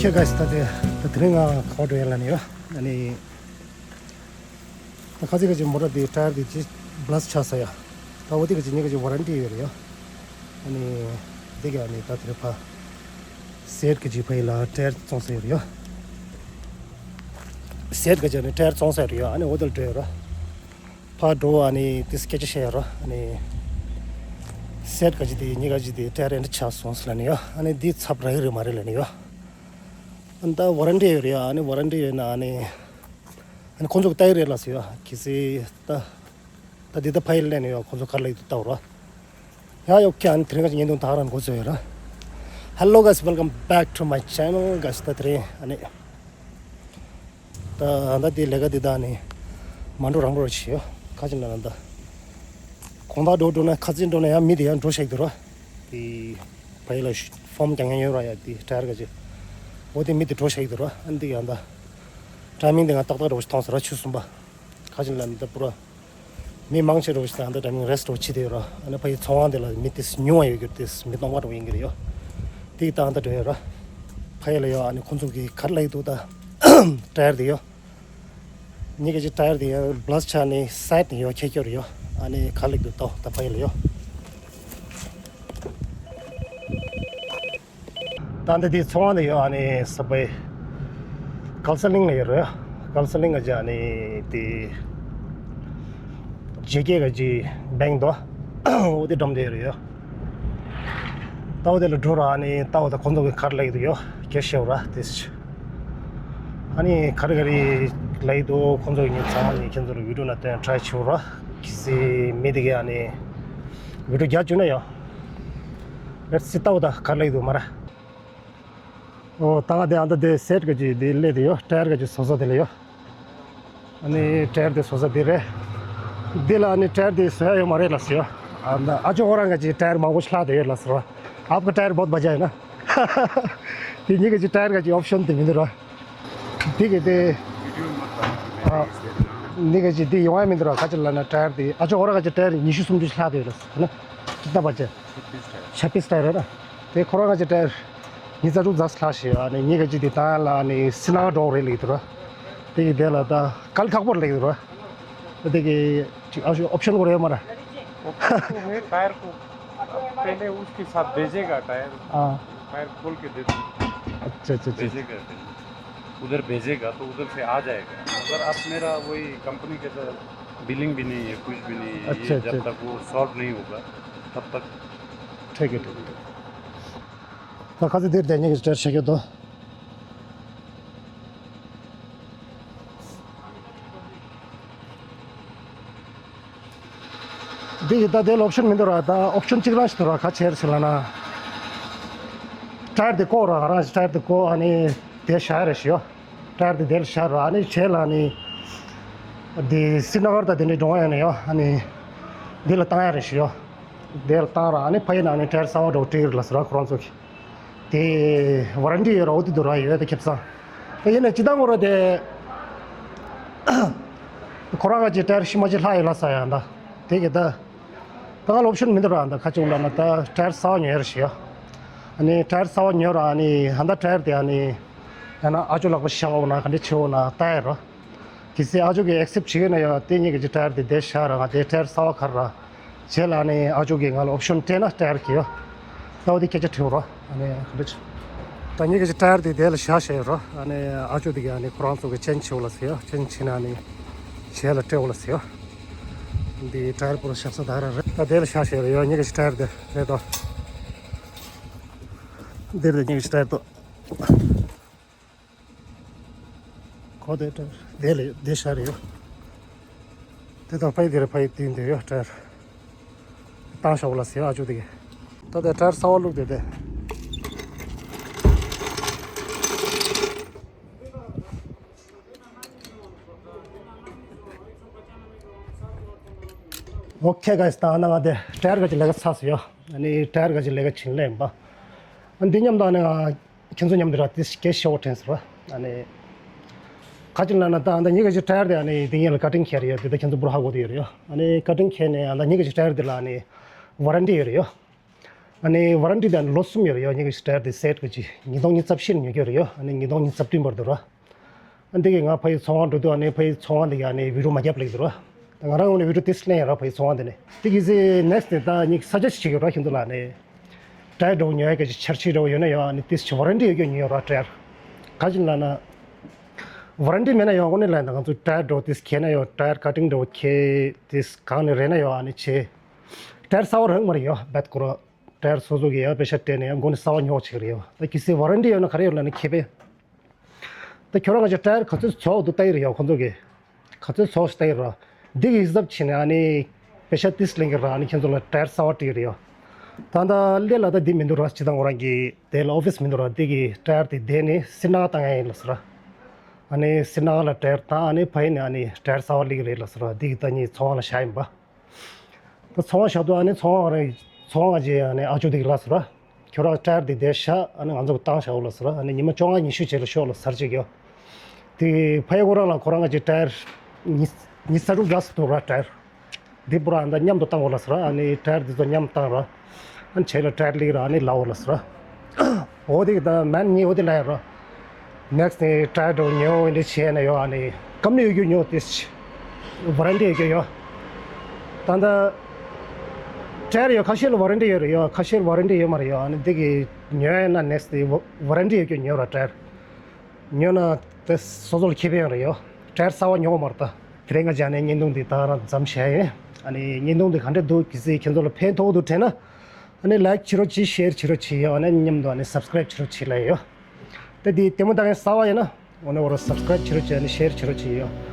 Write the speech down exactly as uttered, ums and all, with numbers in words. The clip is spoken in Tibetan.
ཁྱེད་ག་ས་ད་དེ་ད་དེ་རིང་ང་ཁ་བ་འགྲོ་ཡ་ལ་ནི་ཡོ། ཨ་ནི་ད་ཁ་ཚིག་ག་ཅིག་མོ་ཊ་དེ་ཊ་ཡར་དེ་ཅི་བྷ་ལ་སི་ཆགས་ས་ཡ། ད་འོ་དེ་ག་ཅིག་ཉི་ག་ཅིག་ཝ་རན་ཊི་ཡོད་རེད་ཡོ། ཨ་ནི་དེ་ག་ཨ་ནི་ད་དེ་རེད་ཕ། སེ་ཊི་ག་ཅིག་ཕ་ཡི་ལ་ཊ་ཡར་བཙོང་ས་ཡོད་རེད་ཡོ། སེ་ཊི་ག་ཅིག་ཨ་ནི་ཊ་ཡར་བཙོང་ས་ཡོད་རེད་ཡོ། ཨ་ནི་འོ་དེ་ལ་འགྲོ་ཡོད་ར། ཕར་འགྲོ་ཨ་ནི་དེ་སྐད་ཆ་བཤད་ཡོད་ར། ཨ་ནི་སེ་ཊི་ག་ཅིག་དེ་ཉི་ག་ཅིག་དེ་ཊ་ཡར་ཨེ་འདྲ་ཆགས་སོང་ཟེར་ལ་ནི་ཡོ། ཨ་ནི་དེ་ཚབ་རག་གི་རེད་མ་རེད་ལ་ནི་ཡོ། ཨ་ནི་ད་ཝ་རན་ཊི་ཡོད་རེད་ཡ། ཨ་ནི་ཝ་རན་ཊི་ཡོད་ན་ཨ་ནི་ཨ་ནི་ཁོང་ཚོ་གི་ལྟ་ཡི་རེད་ལ་ཟེར་ཡ། གལ་སྲིད་ད་ད་འདི་ད་ཕ་ཡི་ལ་ནི་ཡ་ཁོང་ཚོ་ག་རེ་ལབ་ཀྱི་འདུག་ལྟ་རོགས། ཡ་ཡོ་ཁེ། ཨ་ནི་དེ་རིང་ག་ཅིག་བརྙན་ཐུང་ད་ག་རང་འགོ་བཙུགས་ཡོད་ར། Hello guys, welcome back to my channel guys. ད་དེ་རིང་ཨ་ནི་ད་ད་འདི་ལས་ཀ་འདི་ད་ཨ་ནི་མ་འགྲོ་རང་འགྲོ་ར་བྱེད་ཡོ། ག་ཅིག་ལབ་ན་ད་དགོང་དག་འགྲོ་འགྲོ་ན་ཁ་རྩང་འགྲོ་ན་ཡང་མི་དེ་ཡང་འགྲོ་ཤག་འདུག་ར། དེ་ཕ་ཡི་ལ་ཕོམ་རྒྱག་མཁན་ཡོད་ར་ཡ། དེ་ཊ་ཡར་ག་ཅིག་འོ་དེ་མི་དེ་འགྲོ་ཤག་འདུག་ར། ཨ་ནི་དེ་ཡང་ད་ཊའི་མིང་དེ་ང་ཏག་ཏག་འགྲོ་ཞིག་མཐོང་སོང་ར། ཆུ་གསུམ་པ་ག་ཅིག་ལབ་ན་ད་པུ་ར་མི་མང་ཆེ་འགྲོ་ཞིག་ད་ད་ཊའི་མིང་རེ་སི་ཊི་འགྲོ་བྱེད་དེ་ཡོད་ར། ཨ་ནི་ཕ་ཡི་ཚོང་ཁང་དེ་ལ་མི་དེ་ཉུང་བ་ཡོད་གི་ར། དེ་མི་སྟོང་པ་འགྲོ་ཡིན་གི་རེད་ཡོ། དེ་ད་ད་འགྲོ་ཡོད་ར། ཕ་ཡི་ལ་ཡོ། ཨ་ནི་ཁོང་ཚོ་གི་ག་རེ་ལབ་ཀྱི་འདུག་ད་ཊ་ཡར་དེ་ཡོ། ཉི་ག་ཅིག་ཊ་ཡར་དེ་ཡང་བྷ་ལ་སི་ཆགས་ནས་སའེ་ཌི་ནས་ཡོ་ཁྱེར་ཁྱེར་ཡོ། ཨ་ནི་ག་རེ་ལབ་ཀྱི་འདུག་ལྟ་འོ་ད་ཕ་ཡི་ལ་ཡོ། ད་འདི་དེ་ཚོང་ཁང་དེ་ཡོ། ཨ་ནི་ས་པའི་གལ་སི་ལིང་ལ་ཡོད་རེད་ཡོ། གལ་སི་ལིང་ག་ཅིག་ཨ་ནི་དེ་ཇེ་ཀེ་ག་ཅིག་བེང་དོ་འོ་དེ་འགྲམ་དེ་ཡོད་རེད་ཡོ། ལྟ་འོ་དེ་ལ་འགྲོ་ར། ཨ་ནི་ལྟ་འོ་ད་ཁོང་ཚོ་གི་ག་རེ་ལབ་ཀྱི་འདུག་ཡོ། ཁྱེར་ཤེས་ར་དེ། ཨ་ནི་ག་རེ་ག་རེ་ལབ་ཀྱི་འདུག་ཁོང་ཚོ་གི་ངས་ཚང་མ་ངས་ཁྱེད་ཚོ་ལ་བི་ཌིའོ་ནང་སྟོན་ཊ་རའེ་བྱེད་ར། གལ་སྲིད་མི་དེ་གས་ཨ་ནི་བི་ཌིའོ་རྒྱག་བཅུག་ན་ཡོ། ལེཊ་སི་ལྟ་འོ་ད་ག་རེ་ལབ་ཀྱི་འདུག་མ་ར། འོ་ད་ག་དེ་ཨ་ད་དེ་སེ་ཊི་ག་ཅིག་དེ་སླེབས་དེ་ཡོ། ཊ་ཡར་ག་ཅིག་བཟོ་ས་དེ་ལ་ཡོ། ཨ་ནི་ཊ་ཡར་དེ་བཟོ་ས་འདི་རེད། འདི་ལ་ཨ་ནི་ཊ་ཡར་དེ་བཟོ་ཡ་ཡོད་མ་རེད་ལ་ཟེར་ཡོ། ཨ་ད་ཨ་ཅོ་ཁོ་རང་ག་ཅིག་ཊ་ཡར་མང་པོ་ཞིག་ལྷག་བསྡད་ཡོད་ལ་ཟེར་བ། आपका टायर बहुत बजा है ना། དེ་ཉི་ག་ཅིག་ཊ་ཡར་ག་ཅིག་ཨོབ་ཤན་དེ་མི་འདུག་ར། དེ་གི་དེ་ཨ་ཉི་ག་ཅིག་དེ་ཡོང་ཡ་མི་འདུག་ར། ག་ཅིག་ལབ་ན་ཊ་ཡར་དེ་ཨ་ཅོ་ཁོ་རང་ག་ཅིག་ཊ་ཡར་ཉི་ཤུ་སུམ་ཅུ་ཞིག་ལྷག་བསྡད་ཡོད་ལ་ཟེར་ན། ཅི་ལྟ་བ་ཅན། ཤ་པིས་ཊ་ཡར་ར། དེ་ཁོ་རང་ག་ཅིག་ཊ་ཡར་ཉི་ཤུ་རྩ་དྲུག་ཙམ་ལྷག་ཤག་ཨ་ནི་ཉི་ག་ཅིག་དེ་ད་ལ་ཨ་ནི་སི་ན་ག་འགྲོ་རེད་ལབ་ཀྱི་འདུག་ར། དེ་གི་དེ་ལ་ད་གལ་ཁག་པོ་རེད་ལབ་ཀྱི་འདུག་ར། དེ་གི་ཅིག་ཨ་ཤོ་ཨོབ་ཤན་ཁོ་རེད་མ་ར། वो है टायर को पहले उसके साथ भेजेगा टायर। हाँ। टायर खोल के दे दो। अच्छा अच्छा अच्छा। भेजेगा टायर। उधर भेजेगा तो उधर से आ जाएगा। अगर आप मेरा वही कंपनी के साथ डीलिंग भी नहीं है, कुछ भी नहीं है, अच्छा ये अच्छा। जब तक वो सॉल्व नहीं होगा तब तक। ठीक है ठीक है। ད་ཁ་ཚིག་འདིར་བསྡད་ཉན་གྱི་སྤྲད་བྱེད་ཀྱི་འདུག་འདི་ཡི་ད་དེ་ལ་ཨོབ་ཤན་མི་འདུག་ར། ད་ཨོབ་ཤན་གཅིག་རང་ཞིག་འདུག་ར། ག་ཆེར་ཟེར་ལ་ན། ཊ་ཡར་དེ་བཀོག་ར། ང་རང་ཞིག་ཊ་ཡར་དེ་བཀོག་ཨ་ནི་དེ་བཞག་རེ་ཞིག་ཡོད། ཊ་ཡར་དེ་དེ་ལ་བཞག་ར། ཨ་ནི་བྱས་ལ་ཨ་ནི་དེ་སི་ན་གར་ད་དེ་འདྲའི་འགྲོ་ཡ་ཡོད་ན་ཡོད། ཨ་ནི་དེ་ལ་བཏང་ཡ་རེ་ཞིག་ཡོད། དེ་ལ་བཏང་ར། ཨ་ནི་ཕ་ཡི་ན་ཨ་ནི་ཊ་ཡར་གསར་པ་འདྲ་བོ་སྤྲད་ཀྱི་རེད་ལ་ཟེར་ར། ཁོ་རང་ཚོ་གི་དེ་ཝ་རན་ཊི་ཡོད་ར། འོ་དེ་འདུག་ར་ཡོད་ད་ཁེ་བཟང་། ད་ཡིན་ན་སྤྱིར་བཏང་ངོ་ར་དེ་ཁོ་རང་ག་ཅིག་ཊ་ཡར་ཤི་མ་ཅིག་ལྷག་ཡོད་ལ་ཟེར་ཡ་ད། དེ་གི་ད་ད་ང་ལ་ཨོབ་ཤན་མི་འདུག་ར། ད་ཁ་ཅིག་ལབ་ན་ད་ཊ་ཡར་གསར་པ་ཉོ་ཡ་རེ་ཞིག་ཡོད། ཨ་ནི་ཊ་ཡར་གསར་པ་ཉོ་ར། ཨ་ནི་ཧ་ད་ཊ་ཡར་དེ་ཨ་ནི་ཡང་ན་ཨ་ཅོ་ལག་པ་བཞག་འོང་ན་ག་འདྲ་བྱེད་འོང་ན་ལྟ་ཡ་ར། གལ་སྲིད་ཨ་ཅོ་གིས་ཨེག་སེབ་བྱེད་ཀྱི་ན་ཡང་དེ་ཉི་ག་ཅིག་ཊ་ཡར་དེ་དེ་བཞག་ར། ང་དེ་ཊ་ཡར་གསར་པ་ཁར་ར། བྱས་ལ་ཨ་ནི་ཨ་ཅོ་གིས་ང་ལ་ཨོབ་ཤན་སྤྲད་ན་ཊ་ཡར་གི་ཡོད། ད་འོ་དེ་སྐད་ཆ་དྲིས་རོ། ཨ་ནི་ག་འདྲ་བྱེད། ད་ཉི་ག་ཅིག་ཊ་ཡར་དེ་དེ་ལ་བཞག་བཞག་ཡོད་རོ། ཨ་ནི་ཨ་ཅོ་དེ་གིས་ཨ་ནི་ཁོ་རང་ཚོ་གིས་ཅེན་ཇི་བྱེད་འོ་ལ་ཟེར་ཡོད། ཅེན་ཇི་བྱེད་ན་ཨ་ནི་བྱས་ལ་སྤྲད་འོ་ལ་ཟེར་ཡོད། འདི་ཊ་ཡར་པོ་ར་བཞག་ས་ད་ར་རེད། ད་དེ་ལ་བཞག་བཞག་ཡོད་རོ། ཉི་ག་ཅིག་ཊ་ཡར་དེ་རེད་དོ། འདིར་དེ་ཉི་ག་ཅིག་ཊ་ཡར་དོ། ཁོ་དེ་ལྟར་དེ་ལས་དེ་ཤར་ཡོད། དེ་དང་ཕ་ཡི་དེ་རེད། ཕ་ཡི་དེ་འདི་ཡོད་ཊ་ཡར། བཏང་ཤོག་ལ་ཟེར་ཨ་ཅོ་དེ་གིས། ད་དེ་ཊ་ཡར་གསར་པ་བླུགས་དེ་དེ། ཨོ་ཁེ་གྷའི་སི། ད་ང་དེ་ཊ་ཡར་ག་ཅིག་ལས་ཀ་ཚར་སོང་ཡོད། ཨ་ནི་ཊ་ཡར་ག་ཅིག་ལས་ཀ་བྱེད་ལས་ཡིན་པ། ཨ་འདི་མཉམ་དུ་ཨ་ནི་ང་ཁྱེད་ཚོ་མཉམ་དུ་ར་དེ་སྐད་ཤོར་དྲན་སོང་ར། ཨ་ནི་ག་ཅིག་ལབ་ན་ད་ཨ་ད་ཉི་ག་ཅིག་ཊ་ཡར་དེ་ཨ་ནི་དེ་ངེད་ལ་ཀ་ཊིང་ཁྱེར་ཡོད། དེ་ད་ཁྱེད་ཚོ་པུ་ར་ཧ་གོ་དེ་ཡོད་རེད་ཡོ། ཨ་ནི་ཀ་ཊིང་ཁྱེར་ནས་ཨ་ད་ཉི་ག་ཅིག་ཊ་ཡར་དེ་ལ་ཨ་ནི་ཝ་རན་ཊི་ཡོད་རེད་ཡོ། ཨ་ནི་ཝ་རན་ཊི་དེ་ཨ་ནི་ལོ་གསུམ་ཡོད་རེད་ཡོ། ངེད་ཀྱི་ཊ་ཡར་དེ་སེཊ་གི་ཅིག་ཉིས་སྟོང་ཉི་ཤུ་རྩ་བཞི་ཉོ་རྒྱུ་རེད་ཡོ། ཨ་ནི་ཉིས་སྟོང་ཉི་ཤུ་རྩ་བདུན་བར་དུ་ར། ཨ་འདི་གི་ང་ཕ་ཡི་ཚོང་ཁང་འགྲོ་དུས་ཨ་ནི་ཕ་ཡི་ཚོང་ཁང་འདི་གི་ཨ་ནི་བི་ཌིའོ་མ་བརྒྱབ་ལེགས་འདུག་ར། ད་ང་རང་ངོས་ནས་བི་ཌིའོ་ཏིས་ལེན་ཡ་ར་ཕ་ཡི་ཚོང་ཁང་འདི་ནས། དེ་གི་ཟེ་ནེག་སི་ཊི་ནས་ད་ཉིག་ས་ཆ་ཞིག་ཡོད་ར། ཁྱེད་ཚོ་ལ་ནི་ཊ་ཡར་འགྲོ་ཉོ་ཡ་གི་ཅིག་འཆར་གཞི་འགྲོ་ཡོད་ན་ཡོ། ཨ་ནི་ཏིས་ཅིག་ཝ་རན་ཊི་ཡོད་རྒྱུ་ཉོ་ཡོད་ར་ཊ་ཡར། ག་ཅིག་ལ་ན། ཝ་རན་ཊི་མེད་ན་ཡོ་དངོས་གནས་ལ་ད་ང་ཚོ་ཊ་ཡར་འགྲོ་ཏིས་ཁྱེར་ན་ཡོ། ཊ་ཡར་ཀ་ཊིང་འགྲོ་ཁྱེར་ཏིས་གང་ནས་རེད་ན་ཡོ། ཨ་ནི་ཆེ། ཊ་ཡར་གསར་བ་རག་མ་རེད་ཡོ། བད་ཁོ་ར། ཊ་ཡར་སོ་སོ་གི་ཡ་པེ་ཤ་སྤྲད་ནས་ཡ་མགོ་ནས་གསར་བ་ཉོ་ཆེ་གི་རེད་ཡོ། ད་གི་སེ་ཝ་རན་ཊི་ཡོད་ན་ག་རེ་ཡོད་ལ་ནི་ཁེ་ཕན། ད་ཁྱོད་རང་ང་ཅག་ཊ་ཡར་ག་ཚོད་ཚོགས་འདུག་ལྟ་ཡི་རེད་ཡོ། ཁོ་ཚོ་གི་ག་ཚོད་ཚོགས་ལྟ་ཡི་ར། འདི་གི་ཧི་སབ་བྱས་ནས་ཨ་ནི་པེ་ཤ་ཏིས་ལེན་གི་ར། ཨ་ནི་ཁྱེད་ཚོ་ལ་ཊ་ཡར་གསར་བ་སྤྲད་ཡི་རེད་ཡོ། ད་ད་སླེ་ལ་ད་འདི་མི་འདུག་ར། སྤྱི་བཏང་ཁོ་རང་གི་དེ་ལ་ཨོ་ཕིས་མི་འདུག་ར། འདི་གི་ཊ་ཡར་དེ་དེ་ནི་སི་ནང་བཏང་ཡ་ཡིན་ལ་ཟེར་ར། ཨ་ནི་སི་ནང་ལ་ཊ་ཡར་བཏང་ཨ་ནི་ཕ་ཡི་ནས་ཨ་ནི་ཊ་ཡར་གསར་བ་སླེ་གི་རེད་ལ་ཟེར་ར། འདི་གི་ད་ནི་ཚོང་བ་ལ་བཞག་ཡིན་པ། ད་ཚོང་བ་བཞག་དུས་ཨ་ནི་ཚོང་བ་རེ་ཚོང་བ་ཅེ་ཨ་ནི་ཨ་ཅོ་དེ་གི་ལ་ཟེར་ར། ཁྱོད་རང་ཊ་ཡར་དེ་དེ་བཞག་ཨ་ནི་ང་ཚོ་གི་བཏང་བཞག་འོ་ལ་ཟེར་ར། ཨ་ནི་ཉི་མ་བཅོ་ལྔ་ཉི་ཤུ་རྗེས་ལ་ཤོག་ལ་ཟེར་ཅིག་ཡོ། དེ་ཕ་ཡི་ཁོ་རང་ལ་ཁོ་རང་ང་ཅིག་ཊ་ཡར་ཉི་ཉི་ཤུ་རྩ་དྲུག་ག་ཟེར་འདུག་ར་ཊ་ཡར། འདི་པུ་ར་ཨ་ད་མཉམ་དུ་བཏང་འོ་ལ་ཟེར་ར། ཨ་ནི་ཊ་ཡར་དེ་ཚོ་མཉམ་བཏང་ར། ཨ་ནི་བྱས་ལ་ཊ་ཡར་སླེ་གི་ར། ཨ་ནི་ལ་འོ་ལ་ཟེར་ར། འོ་དེ་གི་ད་མན་ཉི་འོ་དེ་ལ་ཡ་ར། ནེག་སི་ཊི་ནས་ཊ་ཡར་འགྲོ་ཉོ་འདི་བྱས་ན་ཡོ། ཨ་ནི་ཀམ་ནི་ཡོད་རྒྱུ་ཉོ་ཏིས་ཝ་རན་ཊི་ཡོད་རྒྱུ་ཡོ། ད་ད་ཊ་ཡར་ཡོ་ཁ་ཤས་ལ་ཝ་རན་ཊི་ཡོད་རེད་ཡོ། ཁ་ཤས་ལ་ཝ་རན་ཊི་ཡོད་མ་རེད་ཡོ། ཨ་ནི་འདི་གི་ཉོ་ཡ་ན་ནེག་སི་ཊི་ཝ་རན་ཊི་ཡོད་རྒྱུ་ཉོ་ར་ཊ་ཡར། ཉོ་ན་དེ་སོ་སོ་ལ་ཁེ་ཕན་ཡོད་རེད་ཡོ། ཊ་ཡར་གསར་བ་ཉོ་མ་རེད་ད། དེ་རིང་ང་ཅག་ནས་བརྙན་ཐུང་འདི་ད་རང་མཚམས་བཞག་ཡིན། ཨ་ནི་བརྙན་ཐུང་འདི་ག་འདྲ་འདུག་གི་ཟེ་ཁྱེད་ཚོ་ལ་ཕན་ཐོགས་འདུག་དྲན་ན། ཨ་ནི་ལའིཀ་བྱེད་རོགས་གྱིས། ཤེར་བྱེད་རོགས་གྱིས་ཡོ། ཨ་ནི་མཉམ་དུ་ཨ་ནི་སབ་སི་ཀ་རེབ་བྱེད་རོགས་གྱིས་ལ་ཡོ། ད་འདི་ལྟད་མོ་ལྟ་མཁན་གསར་བ་ཡིན་ན་འོ་ན་འོ་ར་སབ་སི་ཀ་རེབ་བྱེད་རོགས་གྱིས། ཨ་ནི་ཤེར་བྱེད་རོགས་གྱིས་ཡོ།